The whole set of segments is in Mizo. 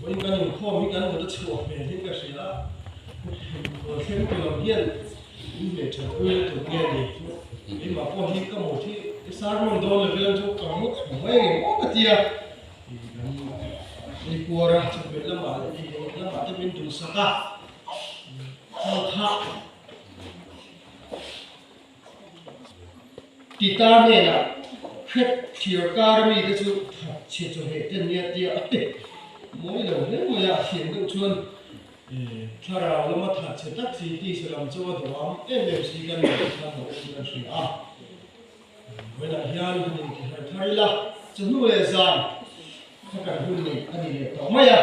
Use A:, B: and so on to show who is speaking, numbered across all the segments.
A: Vawiin kan inkhawm hi kan mut a chhuah hmel in ka hria a, Khual thleng tu lam hian in hmeh that pui lutuk nge ni? Keimah pawh hi ka mut hi sermon dawn lo hian chu ka mu thlu mai ngei maw ka ti a, kan ei puar a, chawhmeh lamah leh ei leh lamah te min duhsak a, thangkhah. Tita hnenah hret thliar kar mite chu thatchhe chawheh te nia tia a ti mawi lo hle mai a, a thiam deuh chuan thlarau lama thatchhe tak si tisa lam chu a duham em em si kan nih te khan a awm kan hria a. Vawiinah hian han intihharh thar ila, chawhnu leh zan kha kan hun neih a ni leh tawh mai a,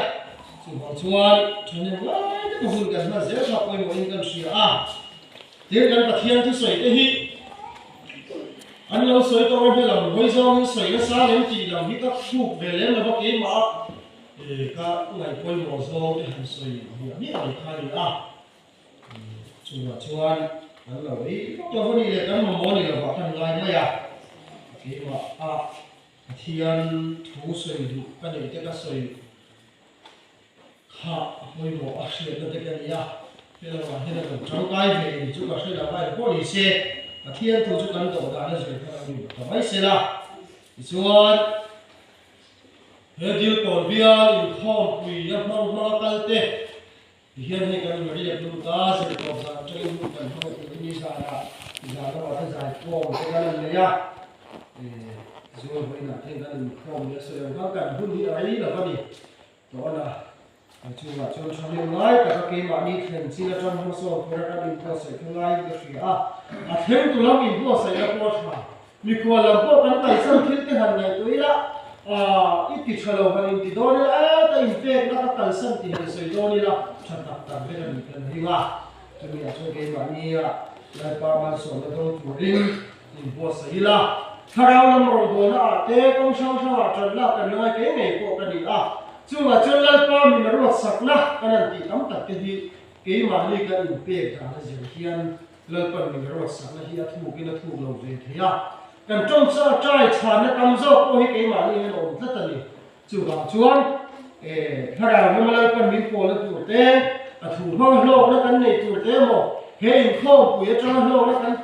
A: chuvang chuan thahnem ngai taka hun kan hman zel kha pawimawhin kan hria a. Tin, kan Pathian thusawi te hi an lo sawi tawh a, helam hawi zawngin sawi nasa lem tih lam hi ka khuk ve lem lova keimah ka ngaihpawimawh zawng te han sawi hmiah hmiah mai kha a ni a. Chungah chuan kan lo ei vak lo a nih leh kan mamawh ni lovah kan ngai mai a, keimah a Pathian thu sawi duh ka neih te ka sawi kha a pawimawh a hriatna te ka ni a, helamah hian a lo tangkai ve in chu ka hre lo a, engpawh ni se Pathian thu chu kan dawh dan a zir kha lo ni ta mai se la. Tichuan he dil kawn bial inkhawmpui a hmang hmanga kal te Tihian hei kan riak lut a, zirtawp zan atangin hun kan hmang tur ni zanah zan lamah te zaikhawm te kan han nei a, zual vawiinah te hian kan inkhawm leh a sawi ang khan kan hun hi a rei lo a ni tawh a, chungah chuan thahnem ngai taka keimahni thlen chin atang hmasawn thawra kan inbuatsaih kha ngaiin ka hria a, a thleng tu lam inbuatsaihna pawh a tha. Mikhual lam pawh kan kalsan thil te han ngaihtuah ila, aah i ti tha lo han inti dawn ila, eh ka inpekna ka kalsan ti han sawi dawn ila, tha tak tak vek a nih kan ring a. Chumi ah chuan keimahnia Lalpa malsawmna dawng turin inbuatsaih ila, thlarau lam rawngbawlna ah te kawng hrang hrang ah tan lak kan ngai kei ngei pawh ka ni a. Chungah chuan Lalpa min ruatsakna kan han tih tam tak te hi keimahni kan inpek dan a zir hian Lalpan min ruatsakna hi a thukin a thuk lo ve thei a, kan tawng chu a trai chhanna tam zawk pawh hi keimahni hian a awm tlat a ni. Chuvang chuan thlarau lama Lalpan min pawlna tur te, a thu hmanga hlawkna kan nei tur te emaw, he inkhawmpui atanga hlawkna kan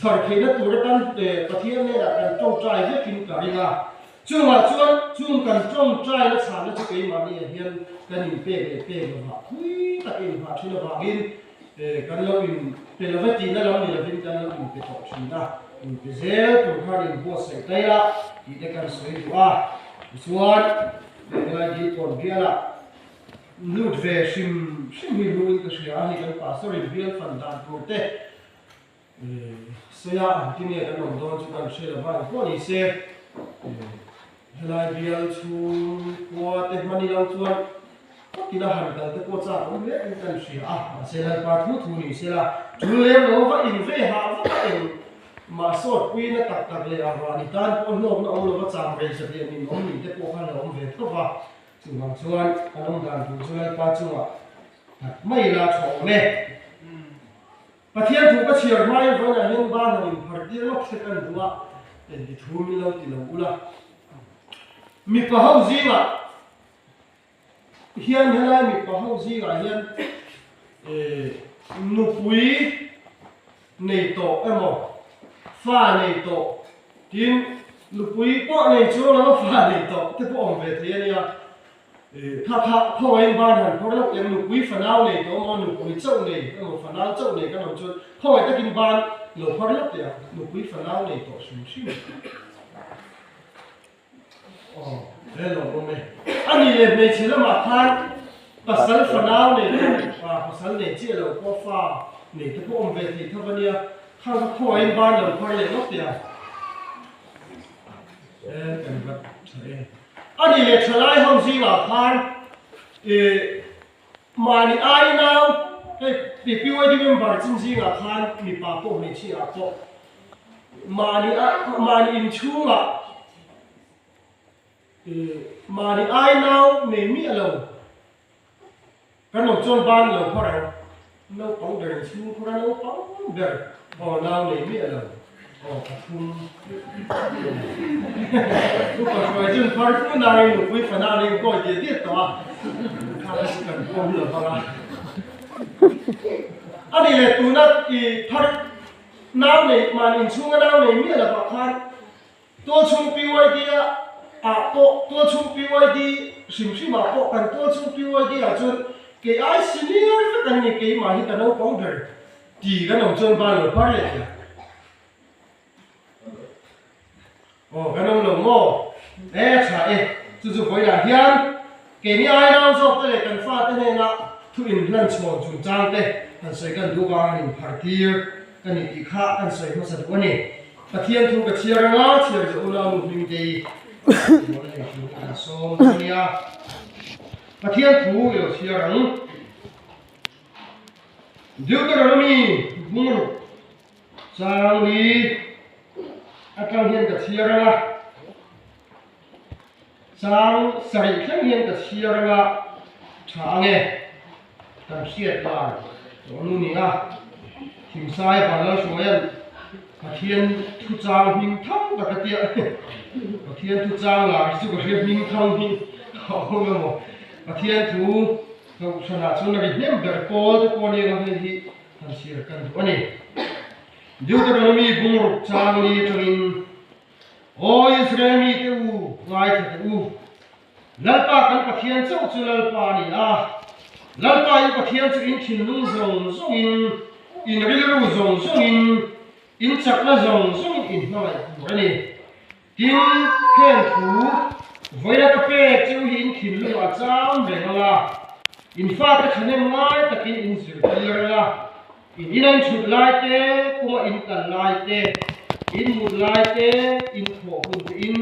A: chhar theihna tur atan Pathian hnenah kan tawngtai vekin ka ring a. Chungah chuan chung kan tawngtaina chhanna chu keimahni ah hian kan inpek leh pek lovah thui tak inhah thin avangin Kan lo in pe lo ve tihna lam ni lovin kan lo in pe tawh thin a, in pe zel tur khan in buatsaih ta ila tih te kan sawi duh a. Tichuan, helai dil kawn bialah lut ve hrim hrim hi hnuin ka hria a, hei kan pastor in bial fan dan tur te sawi a, engtin nge kan awm dawn chu kan hre lo va, engpawh ni se helai bial chhungkua te hman ilo chuan Kawtina han kal te pawh chak awm hle in kan hria a, mahse Lalpa thu thu ni sela, tul lem lo va in ve hah vak a eng mah sawt puina tak tak leh a vah ni tan pawh hlawkna awm lova cham rei satliah min awm ni te pawh khan a awm ve tho va, chuvang chuan kan awm dan tur chu Lalpa chungah that mai ila tha awm e. Pathian thu ka chhiar hmain vawiinah hian ban han inphar tir lawk se kan duh a, engti thu min lo ti lo ula. Mipa ho zingah. Hian helai mipa ho zingah hian nupui nei tawh emaw fa nei tawh tin nupui pawh nei chuang lova fa nei tawh te pawh awm ve thei a nia. Kha kha khawngaih ban han phawr loh em nupui fanau nei tawh emaw nupui chauh nei emaw fanau chauh nei kan awm chuan khawngaih takin ban lo phawr loh teh ang nupui fanau nei tawh hrim hrim. Aw, he lo awm e. A ni leh hmeichhe lamah khan pasal fanau nei tawh pa, pasal nei chiah lo pawh fa nei te pawh awm ve thei tho a nia. Khang kha khawngahin ban lo phar leh lawk teh a. E, kan va tha e. A ni leh thalai ho zingah khan e mahni ai nau hei PYD member chin zingah khan mipa pawh hmeichhia ah pawh Mahni mahni inchhungah mahni ai nau nei miah lo kan awm chuan ban lo phawrh ang. Naupang ber inchhung khawra naupang ber aw nau nei miah lo. Aw pathum. Upa hruai chun phar fu nain nupui fana ring kawi diat diat tawh a, kha kha chu kan pawm lo vang a. A nih leh tuna i phar nau nei mahni inchhunga nau nei miah lovah khan Tualchhung PYD ah pawh Tualchhung PYD hrim hrim ah pawh kan Tualchhung PYD ah chuan kei ai senior vek an ni keimah hi ka naupang ber ti kan awm chuan ban lo phar leh thei a. Aw kan awm lo maw? E tha e, chu chu vawilah hian keini ai nau zawk te leh kan fate hnena thu inhlan chhawn chungchang te kan sawi kan duh vang an inphar tir ka ni tih kha kan sawi hmasa duh a ni. Pathian thu ka chhiar anga chhiar zawh ula nu hming te i mawlh nei thu kan sawm a nia. Pathian thu i lo chhiar ang. Deuteronomy bungruk chang li atang hian ka chhiar anga chang sarih thleng hian ka chhiar anga tha ange kan hriat dan tawh nu ni a Thimsai Vanlalhruaia'n Pathian thu chang hming thang tak a tia Pathian thu chang lar hi chu ka hria hming thang hi a awm emaw Pathian thu Kohhranah chuan a ri hnem ber pawl te pawh nia hei hi han chhiar kan duh a ni. Deuteronomy bungruk chang li atangin, Aw Israel mite u, ngaithla teh u, Lalpa kan Pathian chauh chu Lalpa a ni a, Lalpa in Pathian chu in thinlung zawng zawngin, in rilru zawng zawngin, in chakna zawng zawngin in hmangaih tur a ni. Tin, heng thu vawiina ka pek chu hi in thinlung a chang reng ang a, in fate thahnem ngai takin in zirtir ang a, in in an chhut lai te, kuma in kal lai te, in mut lai te, in thawh hun te in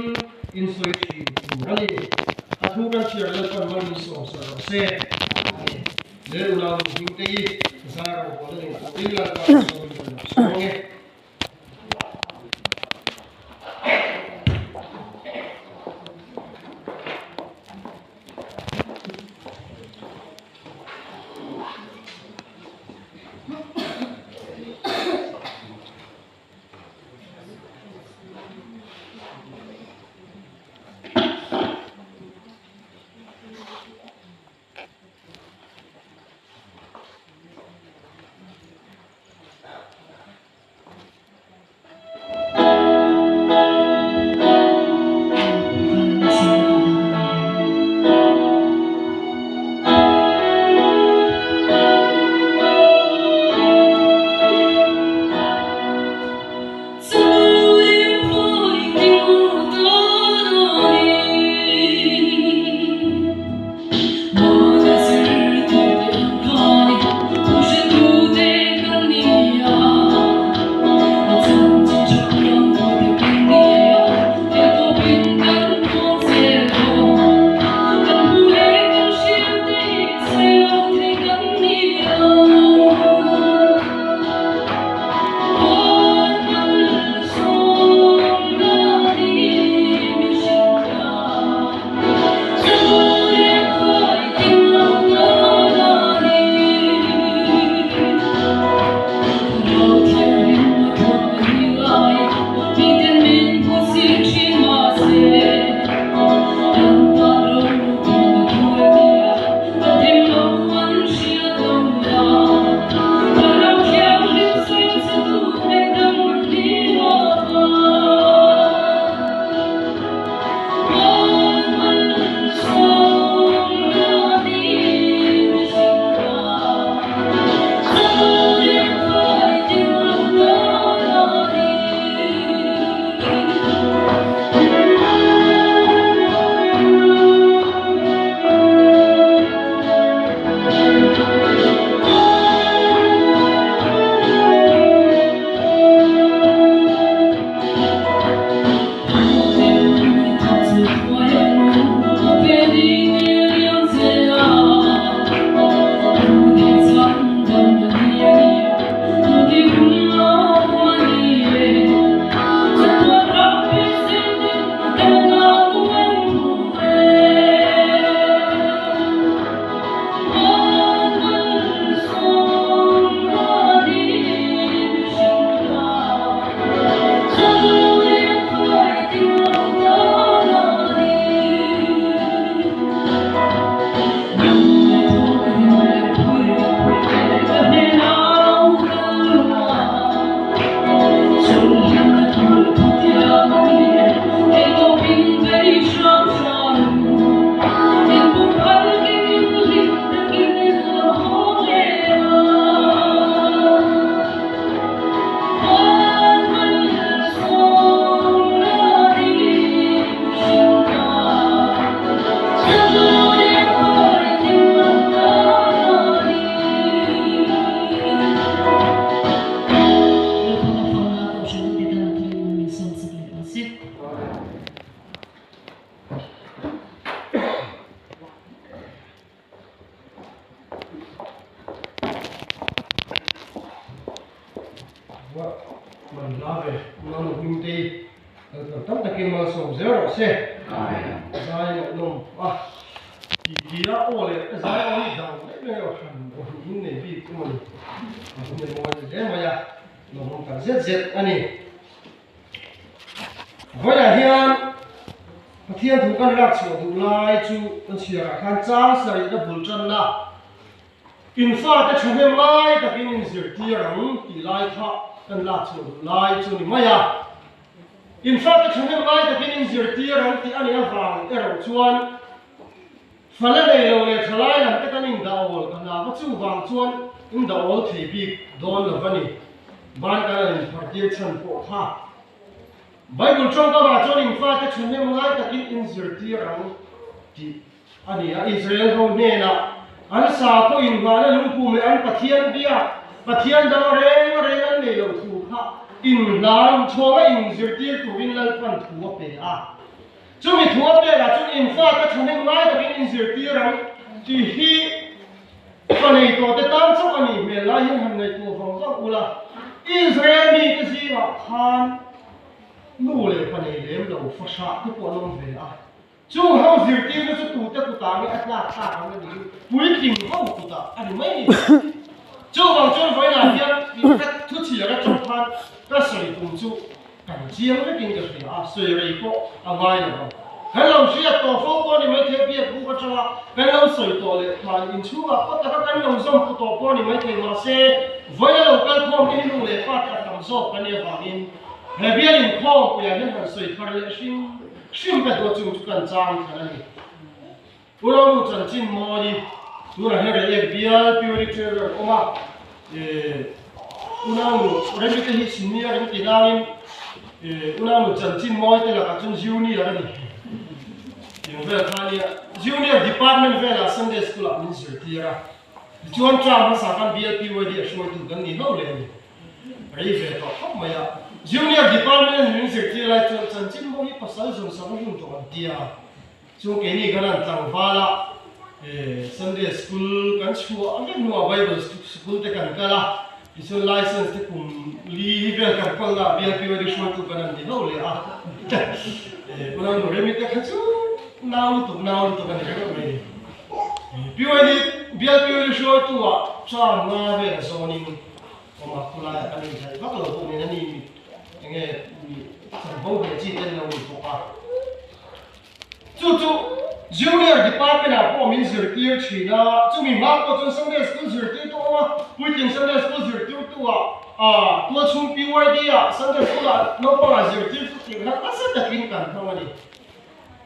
A: in sawi thin tur a ni. A thu kan chhiar Lalpan mal min sawm sawi rawh se. Lel unau nu hming te i zai rawngbawl a nei turin Lalpa kan sawmin kan lo sawng e. ve Unau Hmingtei Lalpan tam takin malsawm zel rawh se. Zai ngaihnawm a ti ti a, aw leh zai aw hi dang daih mai aw hran aw hnih in nei bik emaw ni a hun emaw a ni hle mai a, lawmawm tak zet zet a ni. Vawiah hian Pathian thu kan lak chhuah duh lai chu kan chhiarah khan chang sarihna bul tanna In fate thahnem lai takin in zirtir ang tih lai kha kan lak chhuah duh lai chu ni mai a. In fate thahnem lai takin in zirtir ang tih a nih avang erawh chuan fala nei lo leh thalai lam te kan indah awl ka hna va chuvang chuan indah awl thei bik dawn lo va ni. Ban kan han inphartir chhan pawh kha Bible tawngkamah chuan in fate thahnem lai takin in zirtir ang tih A ni a, Israel ho hnenah an sa pawh inhmahna lungphum leh an Pathian biak, Pathian dang reng reng an nei lo thu kha inhlan chhawnga inzirtir turin Lalpan thu a pe a. Chumi thu a pekah chuan in fate thahnem ngai takin inzirtir ang tih hi fa nei tawhte tan chauh a nih hmel lai hian han ngaihtuah vang vang ula, Israel mite zingah khan nu leh pa nei lem lo fahrah te pawh an awm ve a. Chung ho zirtirna chu tute kutah nge a tlak tlak ang a ni puitling ho kutah a ni mai ni. Chuvang chuan vawiinah hian ka thuchhiar atang khan ka sawi tum chu kan chiang vekin ka hria a, sawi rei pawh a ngai lo ang. Kan lo hriat tawh fo pawh a ni maithei biak buk atanga kan lo sawi tawh leh mahni inchhungah pawh taka kan lo zawm pu tawh pawh a ni maithei mahse vawiina lo kal khawm te hi nu leh pa te a tam zawk kan nih avangin he bial inkhawm puiah hian han sawi thar leh hrim Hrim ka duh chung chu kan chang than a ni. Pu Romu chanchin mawi tunah hian Reiek bial Purity Treasurer awm a, Unaunu Remi te hi senior an ti nangin Unaunu chanchin mawi te lakah chuan junior a ni. Eng vel kha ania, junior department velah Sunday school ah min zirtir a, tichuan term hmasa khan bial PYD a hruaitu kan ni ho leh a ni. Rei ve tawh khawp mai a, Junior Department a min zirtir lai chuan chanchin pawh hi pasal zawn sak a hun tawh an ti a, chung keini kan han tlangval a, Sunday School kan chhuah vek hnuah Bible School te kan kal a, tichuan License te kum li vel kan kawl na BLPYD hruaitu kan han ni ho leh a, Unau Nuremi te kha chu nau lutuk nau lutuk a ni ringawt mai ni. PYD BLPYD hruaitu ah term nga vel a zawnin Awm a, khawlaiah kan inhnaih vak lo bawk nen a ni mi enge mi chanvo ve chi te an lo ni bawk a. Chu chu Junior Department ah pawh min zirtir thin a, chumi hma pawh chuan Sunday School zirtirtu awm a, puitling Sunday School zirtirtu ah ah tualchhung PYD ah Sunday School ah naupang ah zirtirtu tih kha nasa takin kan hmang a ni.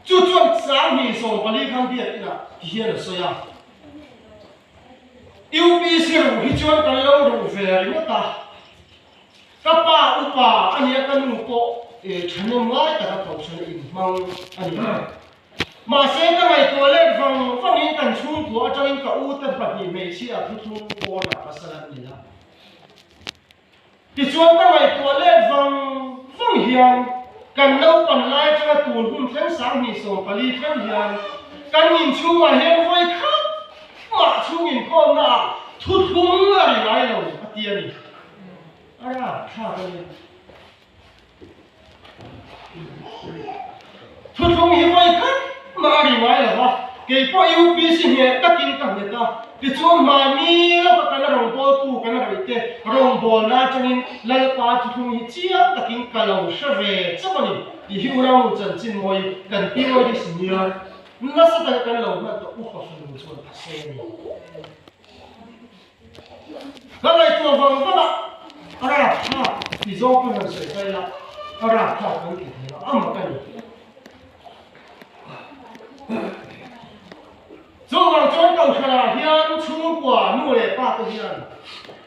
A: Chu chuan 2014 khan biakinah ti hian a sawi a. UPC ruh hi chuan kan lo ruh ve ringawt a, ka pa upa a nia ka nu pawh thahnem ngai taka kohhran a inhmang a ni. Mahse ka ngaihtuah let vang vangin kan chhungkua atangin ka u te pahnih hmeichhia thuthlung pawnah pasal an ni a. Tichuan ka ngaihtuah let vang vang hian kan naupan lai atanga tun hun thleng 2014 thleng hian kan inchhungah hian vawi khat mah chhung inkhawmna ah thuthlung a ri ngai lo a ti a ni. A rapthlak a ni. Thuthlung hi vawi khat mah a ri ngai lo va, kei pawh UPC ngheh takin ka nghet a, tichuan mahni lawka kan rawngbawltu kan rawih te rawngbawlna atangin Lalpa thuthlung hi chiang takin ka lo hre ve chauh a ni tih hi unau chanchin mawi kan PYD senior nasa taka kan lo hman tawh upa fanu chuan a sawi a ni. Ka ngaihtuah vang vang a, a rapthlak ti zawng pawn han sawi ta ila, a rapthlak kan ti thei lo, a mak a ni. Chuvang chuan Kohhranah hian chhungkua nu leh pa te hian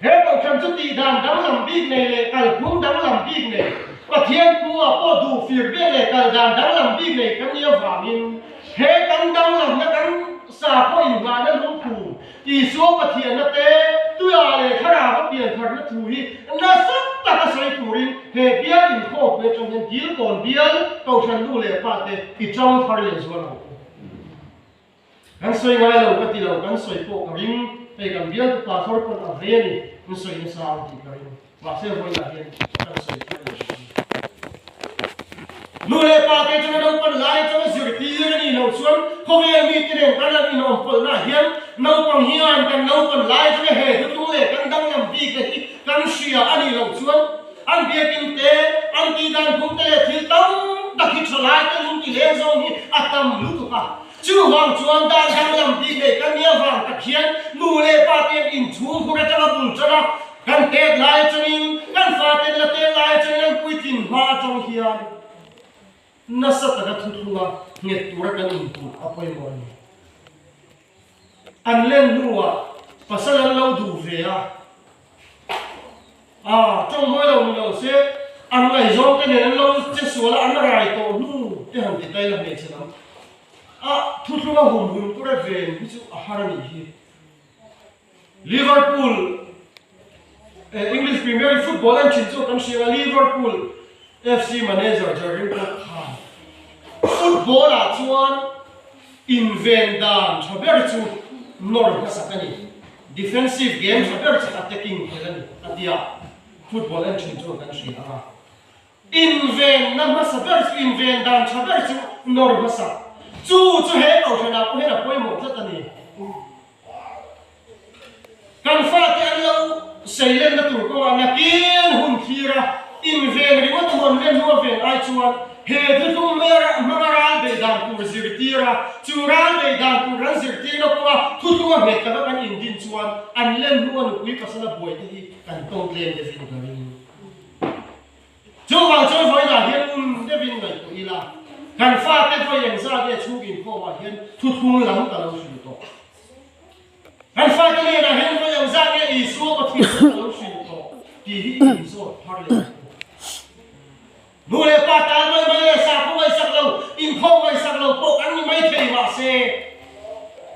A: he Kohhran chu tihdan danglam bik nei leh kalphung danglam bik nei, Pathian thu-ah pawh duh fir bik leh kal dan danglam bik nei kan nih avangin he kan danglamna kan sakhaw inngahna lungphum Isua Pathianna te, Tuia leh Thlarau a piantharna thu hi nasa taka sawi turin he bial inkhawmpui atang hian Dilkawn bial Kohhran nu leh pa te i tang thar leh zual ang u. Kan sawi ngai lo ka ti lo, kan sawi pawh ka ring, hei kan bialtu pastor pawn a vei a ni, kan sawi nasa ang tih ka ring, mahse vawiinah hian kan sawi thar leh zual ang. Nu leh pa te atanga naupan lai atanga zirtir a nih loh chuan khawvel mite nen kan han inawmpawlhna ah hian naupang hian kan naupan lai atanga he thutlung leh kan danglam bik te hi kan hria a nih loh chuan an biakin te, an tihdan phung te leh thil tam tak hi tha lai te lung ti leng zawng hi a tam lutuk a. Chuvang chuan dan danglam bik nei kan nia vang tak hian nu leh pa te an inchhung khur atanga bul tan a, kan tet lai atangin kan faten la tet lai atangin an puitlin hma atang hian nasa taka thuthlunga nghet tura kan inkulh a pawimawh a ni. An len hnuah pasal an lo duh ve a, a tawngmawi lo ni lo se an ngaihzawng te nen an lo che sual a, an rai tawh hnu te han ti ta ila hmeichhe lam a thuthlunga humhum tura ven hi chu a har a nih hi. Liverpool English Premier League football en thin chu kan hria a, Liverpool FC manager Jurgen Klopp khan football ah chuan inven dan tha ber chu nawr hmasak a ni, defensive game tha ber chu attacking khelh a ni a ti a, football en thin chu kan hria a. Invenna hmasa ber chu inven dan tha ber chu nawr hmasa chu chu he kohhranah pawh hian a pawimawh tlat a ni. Kan fate an lo seilenna tur kawngah nakin hun thlir a, inven ringawt emaw an len hnu a ven ai chuan he thuthlung hmanga ral beih dan tur zirtir a, chu ral beih dan tur an zirtirna kawnga thuthlunga nghet taka kan indin chuan an len hnu a nupui pasal a buaite hi kan tawng tlem deuhin ka ring. Chuvang chuan vawiinah hian um deuhin ngaihtuah ila, kan fate vawi engzat nge chhung inkhawmah hian thuthlung lam ka lo hrilh tawh. Kan fate hnenah hian vawi engzat nge Isua Pathian chu ka lo hrilh tawh tih hi i inzawt phar leh ang u. Nu leh pa tan mai mai leh sakhaw ngaihsak lo, inkhawm ngaihsak lo pawh kan ni mai thei mahse,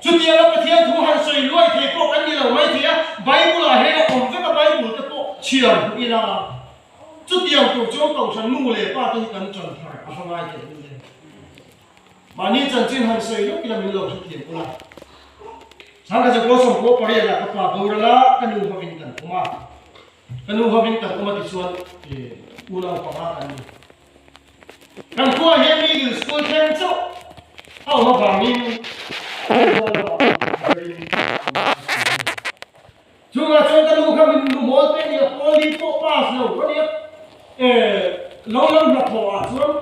A: chutianga Pathian thu han sawi luai thei pawh kan ni lo mai thei a, Bible-ah hian a awm vek a, Bible te pawh chhiar hmuh ila. Chutiang tur chuan Kohhran nu leh pa te hi kan ṭan thar a va ngai teh lul em. Mahni chanchin han sawi lawk ila min lo hrethiam ula. Chhangka Zakua sawmkua pariat ah ka pa boral a, ka nu hovin kan awm a. Ka nu hovin kan awm a tichuan unau panga kan ni. Kan khua hian middle school thleng chauh a awm avangin Aizawl lamah berin kan kal thin a ni. Chungah chuan ka nu kha min nu mawl te nia pawl hi pawh pass lo ka nia lo lam hnathawh ah chuan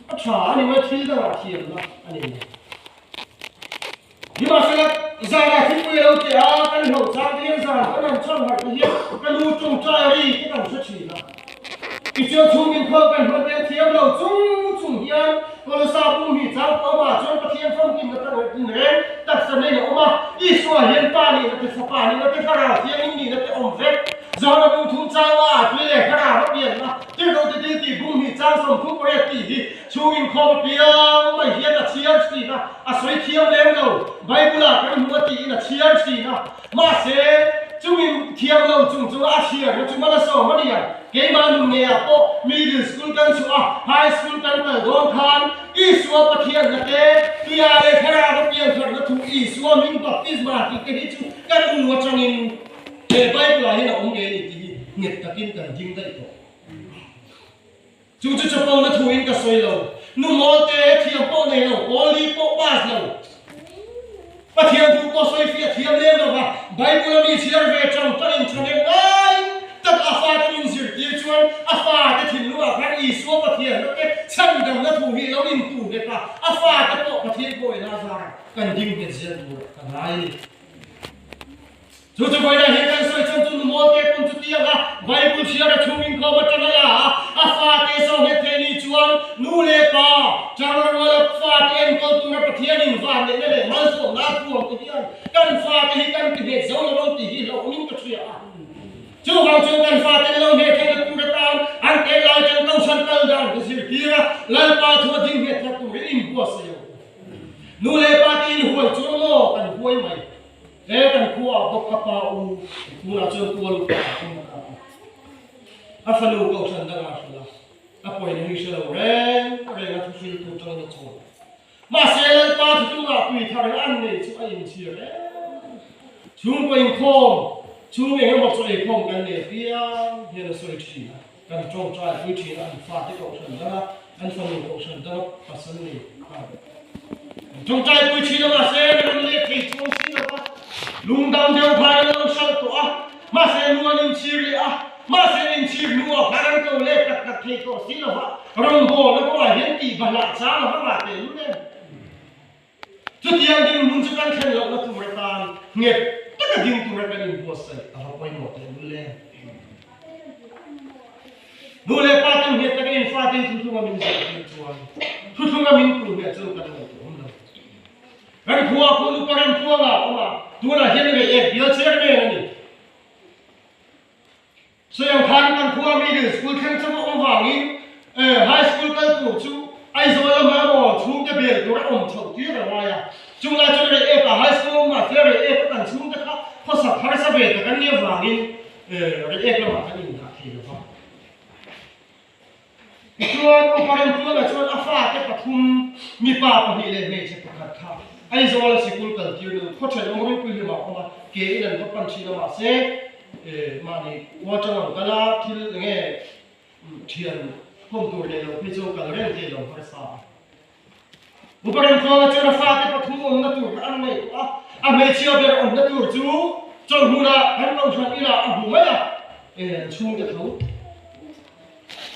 A: a tha a ni mai thil dangah thiamna a nei lo. Nimahsela zanah thingpui a lo teh a kan hlauh chang te hian zan kan han chang harh te hian ka nu tawngtai ri te kan hre thin a. Tichuan chhungin khawl kan hman te an thiam lo chung chung hian Kolosa pum hi chang pawmah chuan Pathian famkimna tinreng taksa nei a awm a, Isua hian Pa nihna te, Fapa nihna te, Thlarau Thianghlim nihna te awm vek. Johana bung thum changa a tui leh Thlarau a pianna Tirhkohte thil tih bung hi chang 38 tih hi chhungin khawm a piang mai hian a chhiar thin a, a sawi thiam lem lo. Bible-ah kan hmu a tiin a chhiar thin a. Mahse, chungin thiam lo chung chunga a hriarna chu man a sawm a nia. Keimah nun ngeiah pawh middle school kan chhuah a, high school kan kal dawn khan Isua Pathianna te, Tuia leh Thlarau a piantharna thu Isua hming baptisma tih te hi chu kan u atangin he Bible-ah hian a awm ngei a ni tih hi nghet takin kan ding daih tawh. Chu chu chapona thuin ka sawi lo. Nu mawl te thiam pawh nei lo, pawl li pawh pass lo. Pathian thu pawh sawi fiah thiam lem lo va, Bible a mi chhiar ve tang tang in thanem ngai tak a fate min zirtir chuan a fate thinlungah khan Isua Pathianna te chhandamna thu hi lo intu nghet a, a fate pawh Pathian pawhin a zarah kan ding nghet zel tur ka ngai a ni. Chu chu vawilah hian kan sawi chuan chu nu mawl te pawn chutiang a Bible chhiar a chhung inkhawm atang a la a, a fate saw nghet thei ni chuan nu leh pa chang rual a fate enkawl tura Pathianin van neihna leh malsawmna a thuam te hian kan fate hi kan ti nghet zo lo ang tih hi hlauhawmin ka hria a. Chuvang chuan kan fate lo nghet theihna tur atan an tel lai kan kohhran kal dan ka zirtir a, Lalpa thu a ding nghet tlat turin inbuatsaih ang u. Nu leh pa te inhuai chuan maw kan huai mai. He kan khuaah bawk ka pa u tunah chuan tual upa ah awm a ta. A fanu kohhran dangah hrilh a, a pawina hi hre lo reng reng a thuhriltu tangin a chawl. Mahse Lalpa thutlungah tui thar hi an nei chu a inchhir em. Chhungkaw inkhawm, chhung eng emaw chaw eikhawm kan nei apiang hian a sawi thin a, kan tawngtai pui thin a, an fate kohhran danga. An fanu kohhran danga pasal nei kha an tawngtaipui thin a, mahse ram leh thei chuang si lo va, lungdam deuh khan an lo hralh tawh a, mahse nu an inchhir leh a, mahse inchhir hnuah khan an ko leh tak tak thei tawh si lo va, rawngbawlna kawngah hian tih bahlah chang a va ngah teh lul em? Chutiang dinhmun chu kan thlen lohna tur atan nghet taka ding tura kan inbuatsaih a va pawimawh teh lul em? Nu leh pa ten nghet taka in fa ten thuthlunga min zirtir chuan thuthlunga min tuh hmeh chuan kan ngaihtuah awm lo. Kan khua khuan upa Remtluanga a awm a, tunah hian rei ek bial chairman a ni. Sawiang khan kan khua middle school thleng chauh a awm vangin high school kal tur chu Aizawl lama emaw chhungte bel tur a awm chhoh tir a ngai a. Chung lai chuan rei ek ah high school awm mahse rei ek a kan chhungte kha khawsak harsa ve tak an nih avangin rei ek lamah kan indah thei lo va. Tichuan, Upa Remtluanga chuan a fate pathum, mipa pahnih leh hmeichhe pakhat kha Aizawla sikul kal tir nu khawthen awm ropui hlimah a awm a, ke in an va pan thin a, mahse mahni khua tang ang kal a, thil eng nge thian kawm tur nei lo phei chuan kal reng thei lo harsa a. Upa Remtluanga chuan a fate pathum awmna tur kha an ngaihtuah a, a hmeichhia ber awmna tur chu chawlhmunah kan kohhran inah a hmu mai a, an chhungte tho.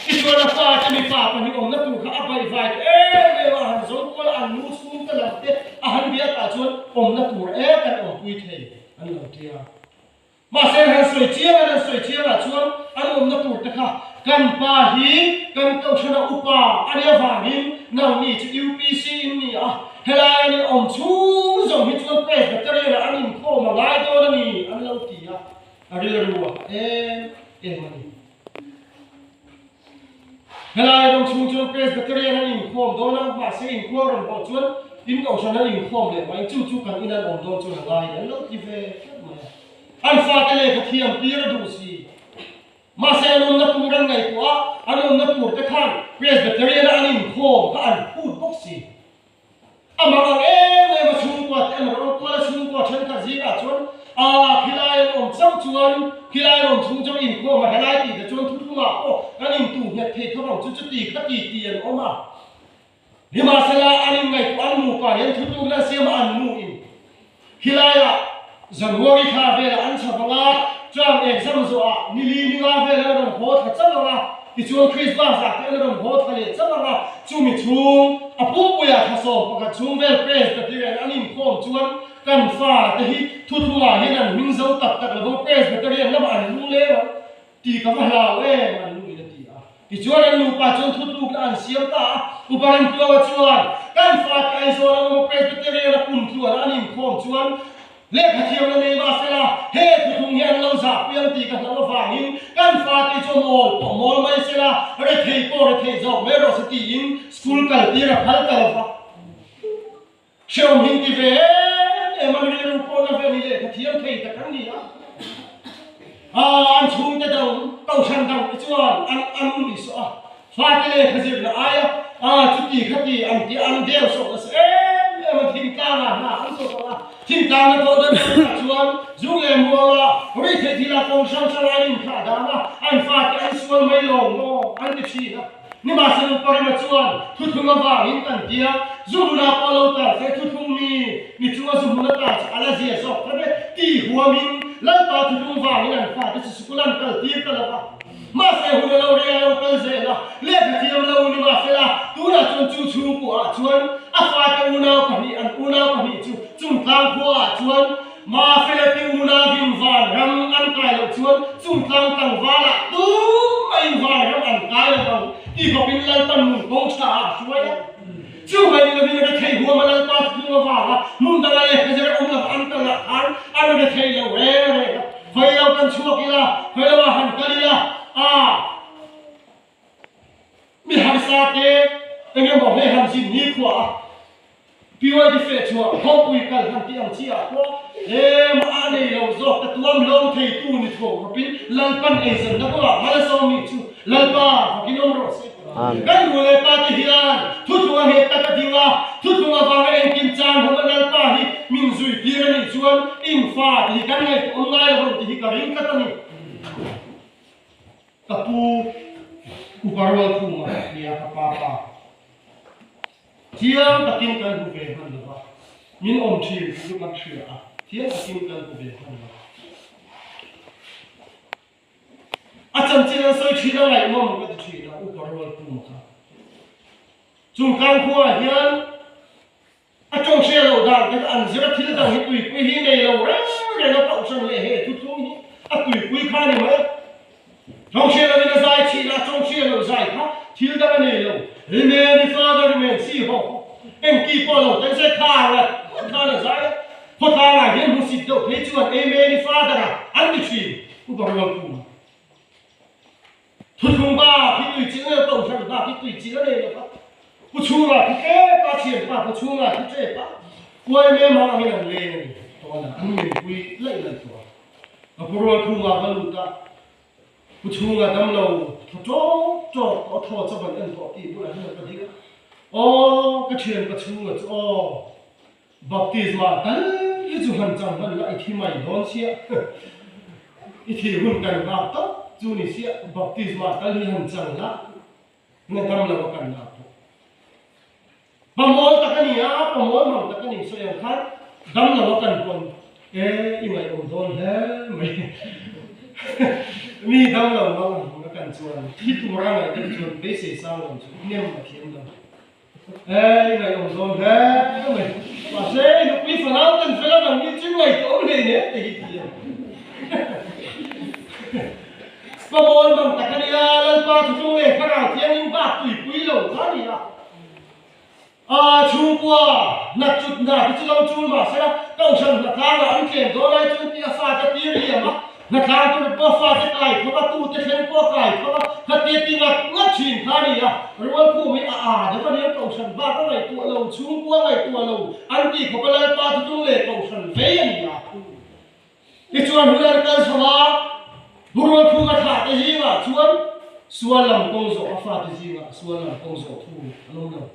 A: Tichuan a fate mipa pahnih awmna tur kha a baihvai ta em em a, a han zo kual a, an nu chhungte lam te a han biak ah chuan awmna tur e kan awmpui thei an lo ti a. Mahse an han sawi chiang a, an han sawi chiang ah chuan an awmna tur te kha kan pa hi kan kohhrana upa a nih avangin nangni chu UPC in ni a, helai an in awm chhung zawng hi chuan Presbyterian ah an inkhawm a ngai dawn a ni an lo ti a, a rilru a em em a ni. Helai ram chhung chuan Presbyterian an inkhawm dawn a, mahse inkhua rawn hawh chuan in kohhran an inkhawm leh mai, chu chu kan in an awm dawn chuan a ngai an lo ti ve tlat mai a. An fate lehkha thiam tir a duh si. Mahse an awmna tur an ngaihtuah a, an awmna tur te khan Presbyterian a an inkhawm kha an phut bawk si. Amah ang em em a chhungkua te an rawn kual a, chhungkua thenkhat zingah chuan aa khilai an awm chauh chuan khilai an awm chhung chuan inkhawm a, helai tih te chuan thuthlungah pawh kan intuh nghet thei tho ang chu chuti kha ti ti an awm a. Nimahsela an inngaihtuah an nupa hian thutlukna an siam a, an nu in khilaiah January thla velah an chho vang a, chuan exam zawhah nili ninga velah an rawn haw thla chauh ang a, tichuan Christmas ah te an rawn haw thla leh chauh ang a, chumi chhung a pumpuiah thla 11 chhung vel Presbyterian an inkhawm chuan kan fa te hi thuthlungah hian an hming zo tak tak lo vang Presbyterian lamah an lungleng ang tih ka va hlau em an nu in a ti a. Tichuan an nupa chuan thutlukna an siam ta a, Upa Remtluanga chuan, Kan fate Aizawl an awm a, Presbyterian a kum tluan an inkhawm chuan lehkha thiamna nei mahsela he thuthlung hi an lo zahpui ang tih ka hlauh avangin kan fate chu mawl pawh mawl mai sela, rethei pawh rethei zawk mai rawh se tiin school kal tir a phal ta lova. Hrehawm hi ti ve em em an rilru pawh na ve ni lehkha thiam thei tak an ni a. Aa an chhungte dang kohhran dang te chuan an an ni sawh a, fate lehkha zirna aia aa chuti khati an ti an deu sawh nasa em em an thingtlang ah hna an thawk ang a, thingtlang na thawh deuh deuh ah chuan zu leh mual ah ruihtheih thil ah kawng hrang hrang an inthlah dan a, an fate an sual mai lawng maw an ti thin a. Nimahsela Uparima chuan thuthlung avangin kan ti a, zu hmunah pawh lo tar se thuthlung mi mi chunga zu hmun ata chu a la zia zawk ta ve ti huamin Lalpa thuthlung vangin an fate chu sikul an kal tir ta lo va. Mahse hun a lo rei a lo kal zel a, lehkha thiam lo nimahsela tunah chuan chu chhungkuaah chuan a fate unau pahnih an unau pahnih chu chungtlang khuaah chuan Mafela ti unavin van ram an kai loh chuan chungtlang tlangvalah tumah in van ram an kai lo ang ti khawpin Lalpan nun kawng tha ah a hruai a. Chu mai ni lovin rethei huama Lalpa thuthlung avanga hmun danga lehkha zir awm lova an kal ah khan an rethei lo reng reng a. Khawi lo kan chhuak ila, khawi lo ah han kal ila, aa mi harsa te engemaw hei han zin ni khua a. PYD feh chhuah khawpui kal han tih ang chi ah pawh ema a nei lo zawk ta tuam hlawm thei tu ni tho khawpin Lalpan eizawnna kawngah malsawm nih chu Lalpa fakin awm rawh se. Kan nu leh pa te hian thuthlung a nghet tak a ding a, thuthlung avanga engkim chan hawna Lalpa hi min zui tir a nih chuan in fa tih hi kan ngaihtuah awm ngai lo ang tih hi ka ring tlat a ni. Ka pu. Upa Rualkhuma nia ka pa pa. Thiam takin kan hmu ve hman lo va, min awm thin tih chu kan hria a, thiam takin kan hmu ve hman lo. A chanchin an sawi thin a ngaihnawm ka ti thin a, Upa Rualkhuma kha. Chungkang khuaah hian A tawng hria lo dan te an zir a thil dang hi tuipui hi nei lo reng reng a kohhran leh he thuthlung hi a tuipui kha a ni mai a. Tawng hria lo in a zai chhin a, tawng hria lo zai kha thil dang a nei lo. Remain i father remain si ho engki pawh lo tel se kha ngat ngat khan a zai a. Khawtlang ah hian hmusit deuh phei chuan Amen i father a an ti thin Upa Rualkhuma. Thuthlung bak hi tui chilh nge kohhran bak hi tui chilh a nei lo va, pu chhunga thi tlep a, thianpa pu chhunga thi tlep a, kuai me mang angin an leng a ni tawn a, an nunpui laih laih tawh a. Ka pu rual khunga va lut a, pu chhunga damlo thaw tawk tawk tawh a thaw chaw van en tawh tih bulah hian ka ding a, aw ka thianpa chhunga chu aw. Baptisma tal hi chu han chang hman la i thi mai dawn sia. I thih hun kan nghak tawp chu ni sia, baptisma tal hi han chang la na dam lo a kan lak pawh. Pamawl tak a ni a, pamawl mang tak a ni sawi ang khan dam lo a kan pawn e i ngaihawm dawn hle mai. Mi dam lo mang ang a kan chuan thi tura ngaih deuh chuan beisei sang lo chu nem a thiam lo. Hei ngaihawm dawn hle mai. Mahse nupui fanau kan fel a nang hi chu ngaihtuah hlei nen te hi ti a. Pa mawl mang tak a nia, Lalpa thutlung leh thlarau thiangin bak tuipui lo kha a ni a. A chhungkua hnat chut hna te chu lo chul mahse la Kohhran hnatlangah an tlem dawn ai chuan tih a fate tir liam a. Hnatlang tur pawh fate kai tho a, tute thleng pawh kai tho a, khatia ti ngat ngat thin kha a ni a, Rualkhum hi a aa deuh a nia, Kohhran bak a ngaihtuah lo, chhungkua ngaihtuah lo an tih khawp a Lalpa thutlung leh Kohhran vei a ni a. Tichuan hun an kal chho a, Rualkhum a thlah te zingah chuan sual lam kawng zawh a fate zingah sual lam kawng zawh thu an awm lo.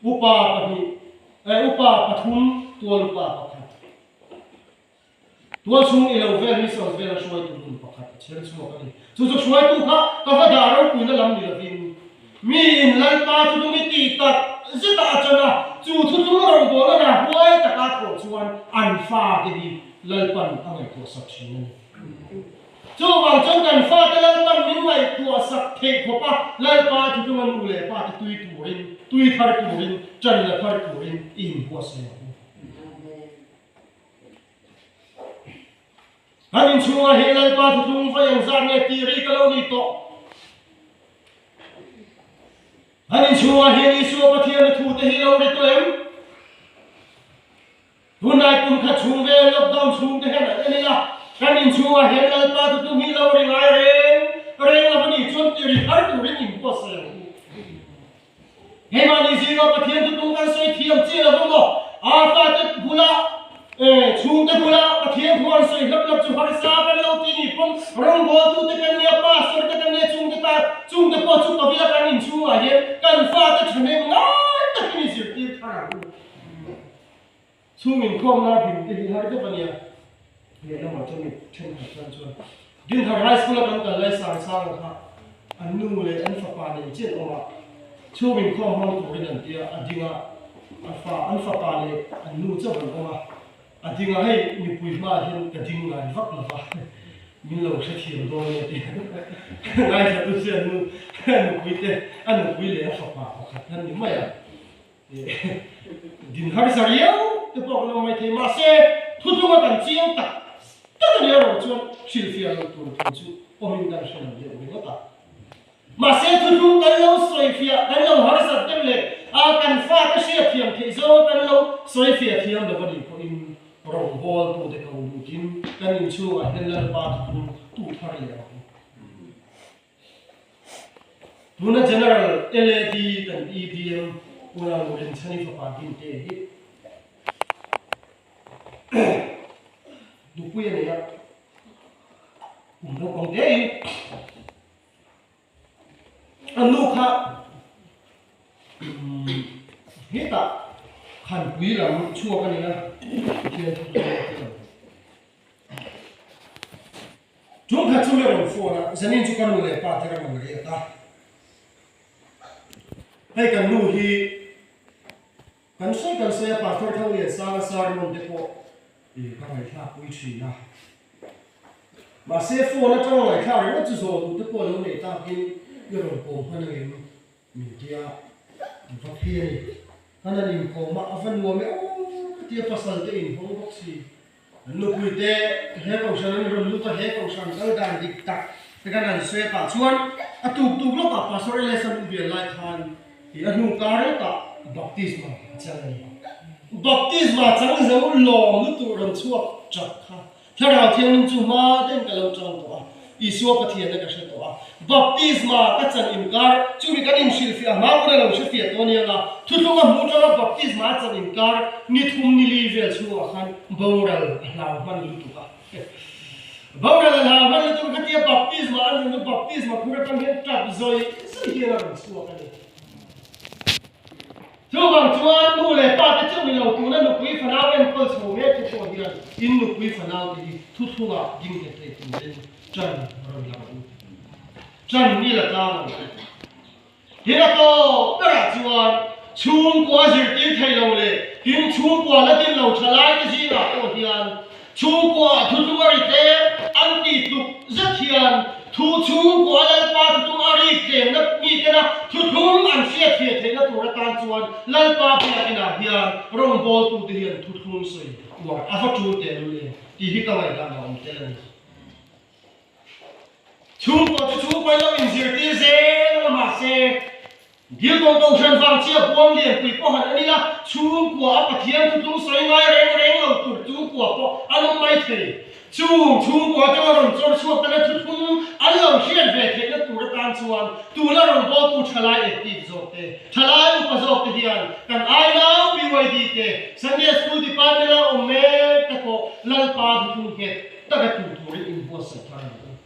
A: Upa pahnih, eh upa pathum, tual upa pakhat. Tualchhung i lo vel missions vela hruaitu hun pakhat a chher chhuak a ni. Chu chu hruaitu kha ka va dah ropuina lam ni lovin, mi in Lalpa thutlung i tih tak zetah a chan a, chu thutlung rawngbawlna hna huai taka thawh chuan an fate hi Lalpan a ngaihtuah sak thin a ni. Chuvang chuan kan fate Lalpan min ngaihtuah sak theih khawp a, Lalpa thutlunga nu leh pa te tui turin, tui thar turin, ṭan la thar turin i inbuatsaih ang u. Kan inchhungah hian Lalpa thutlung va eng zat nge tih ri ka lo ni tawh. Kan inchhungah hian Isua Pathiana thute hi lo ri tawh em? Tunlai kum khat chhung vel lockdown chhung te hian an en ila, kan inchhungah hian Lalpa thutlung hi lo ri ngai reng reng lo a nih chuan tih ri thar turin inbuatsaih ang u. Keimahni zinga Pathian thutlung kan sawi thiam chiah lo maw? A fate bula, eh, chhungte bula Pathian thu an sawi hlap hlap chu harsa kan lo ti ni pawm rawngbawltute kan nia, pastor te kan nia, chungte ta, chungte pawh chu pavila kan inchhungah hian kan fate thahnem ngai takin i zirtir thar ang u. Chhung inkhawmna din te hi har deuh a nia. Lehlamah chuan mi thenkhat tan chuan Dinthar High School a kan kal lai sang sang kha an nu leh an fapa nen chian awm a, chhung inkhawm hmang turin an tia, a ding a, a fa an fapa leh an nu chauh an awm a, a ding a, hei mipui hmaah hian ka ding ngai vak lo va, min lo hrethiam dawn nge tih ngaithla tu chu an nu a nupui te a nupui leh a fapa pakhat an ni mai a. Din harsa riau te pawh kan awm mai thei, mahse thutlunga kan chiang tak tak a ni erawh chuan hrilhfiah loh tur thu chu awmin kan hre lo deuh ringawt a. Mahse thutlung kan lo sawifiah, kan lo harsat deuh leh a kan fate hriatthiam theih zawnga kan lo sawifiah thiam lo a nih pawhin rawngbawltute ko lutin kan inchhungah hian Lalpa thutlung tu thar leh ang u. Tuna General LAD kan EDM Unau Nu Rinchhani fapa Dinte hi nupui a nei a, kum naupang tein a nu kha hetah khanpui lam chhuak a ni a, Pathian thu chu a ti lo. Ṭum khat chu mi rawn phone a, zanin chu ka nu leh pa te ram an riak a. Hei kan nu hi kan sawi kan sawi a, Pastor Thangliansanga sermon te pawh ih ka ngaihthlak pui thin a. Mahse phone atanga ngaihthlak ringawt chu zawh duh te pawh lo neih takin i rawn kawm hman angem min tia an va phi a ni. Kan han inkawm a, a va nuam e aw ka tia pasal te inhawng bawk si. An nupui te he kohhran an rawn lut a, he kohhran kal dan dik tak te kan han sawi a tah chuan a tuk tuk lawkah Pastor Elias an bial lai khan ih a hnu kar lawkah baptisma a chang a ni. Baptisma chang zo lawm lutuk rawn chhuak tap kha Thlarau Thianghlim chu hma deuhin ka lo chang tawh a, Isua Pathianna ka hre tawh a. Baptisma ka chan inkar, chumi kan inhrilhfiah hma pawn a lo hrefiah tawh aniang a, thuthlung a hmuh tanga baptisma a chan inkar ni thum ni li vel chhungah khan boral a hlau hman lutuk a. Boral a hlau hman lutuk a, khatia baptisma an rawn chu baptisma khur atang hian tap zawi zawi hian a rawn chhuak a ni. Chuvang chuan nu leh pa te chu ni lo tuna nupui fanau enkawl chho mek te pawh hian in nupui fanau te hi thuthlungah ding nghet thei turin ṭan rawn la rawh u. Ṭan ni la tlang ang u. Tin a tawp berah chuan chhungkua zirtir thei lo leh tin chhungkua la din lo ṭha lai te zingah pawh hian Chhungkua thuthlung a ri tlem an tih tluk zet hian thu chhungkua Lalpa thuthlung a rik tlemna mitena thuthlung an hriatfiah theihna tur atan chuan Lalpa biakinah hian rawngbawltute hian thuthlung sawi uar a va tul tehlul em tih hi ka ngaihdan a awm tel a ni. Chhungkaw chu chhungkaw in lo inzirtir zel a mahse Dilkawng Kohhran vang chiah huang lianpui pawh han en ila chhungkua a Pathian thutlung sawi ngai reng reng lo tur chhungkua pawh an awm mai thei. Chung chhungkua atanga rawn chawr chhuak tana thutlung an lo hriat ve theihna tur atan chuan tuna rawn bawltu thalai active zawk te, thalai upa zawk te hian kan Ainau PYD te, Sunday School Department a awm mek te pawh Lalpa thutlung nghet taka tu turin inbuatsaih thar ang u.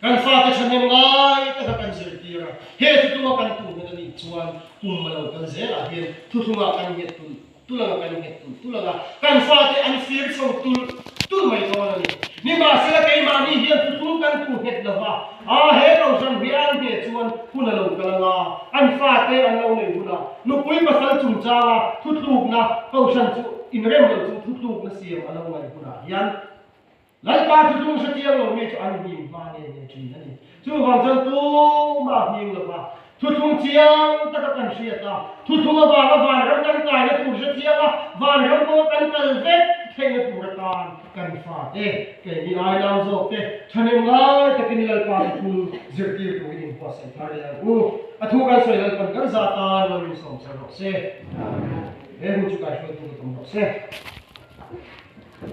A: Kan fate thahnem ngai taka kan zirtir a, he thuthlunga kan tu nghet a nih chuan kum a lo kal zelah hian thuthlungah kan nghet tulh tulh ang a, kan nghet tulh tulh ang a, kan fate an fir chho tulh tulh mai dawn a ni. Nimahsela keimahni hian thuthlung kan tu nghet lo va, a he kohhran hi an ngheh chuan hun a lo kal ang a, an fate an lo nei hunah nupui pasal chungchanga thuthlukna kohhran chu inrem lo chu thuthlukna siam a lo ngaih hunah hian Lalpa thuthlung hre chiang lo mi chu an hnim hma nge nge thin a ni. Chuvang chuan tumah hming lova thuthlung chiang taka kan hriat a, thuthlung avanga vanram kan kaina tur hre chiang a, vanram pawh kan kal vek theihna tur atan kan fate, keini ai nau zawk te thahnem ngai takin Lalpa thuthlung zirtir turin inbuatsaih thar leh ang u. A thu kan sawi Lalpan kan zah tan lo insawm char rawh se. He hun chu kaihruaitu ka tum rawh se.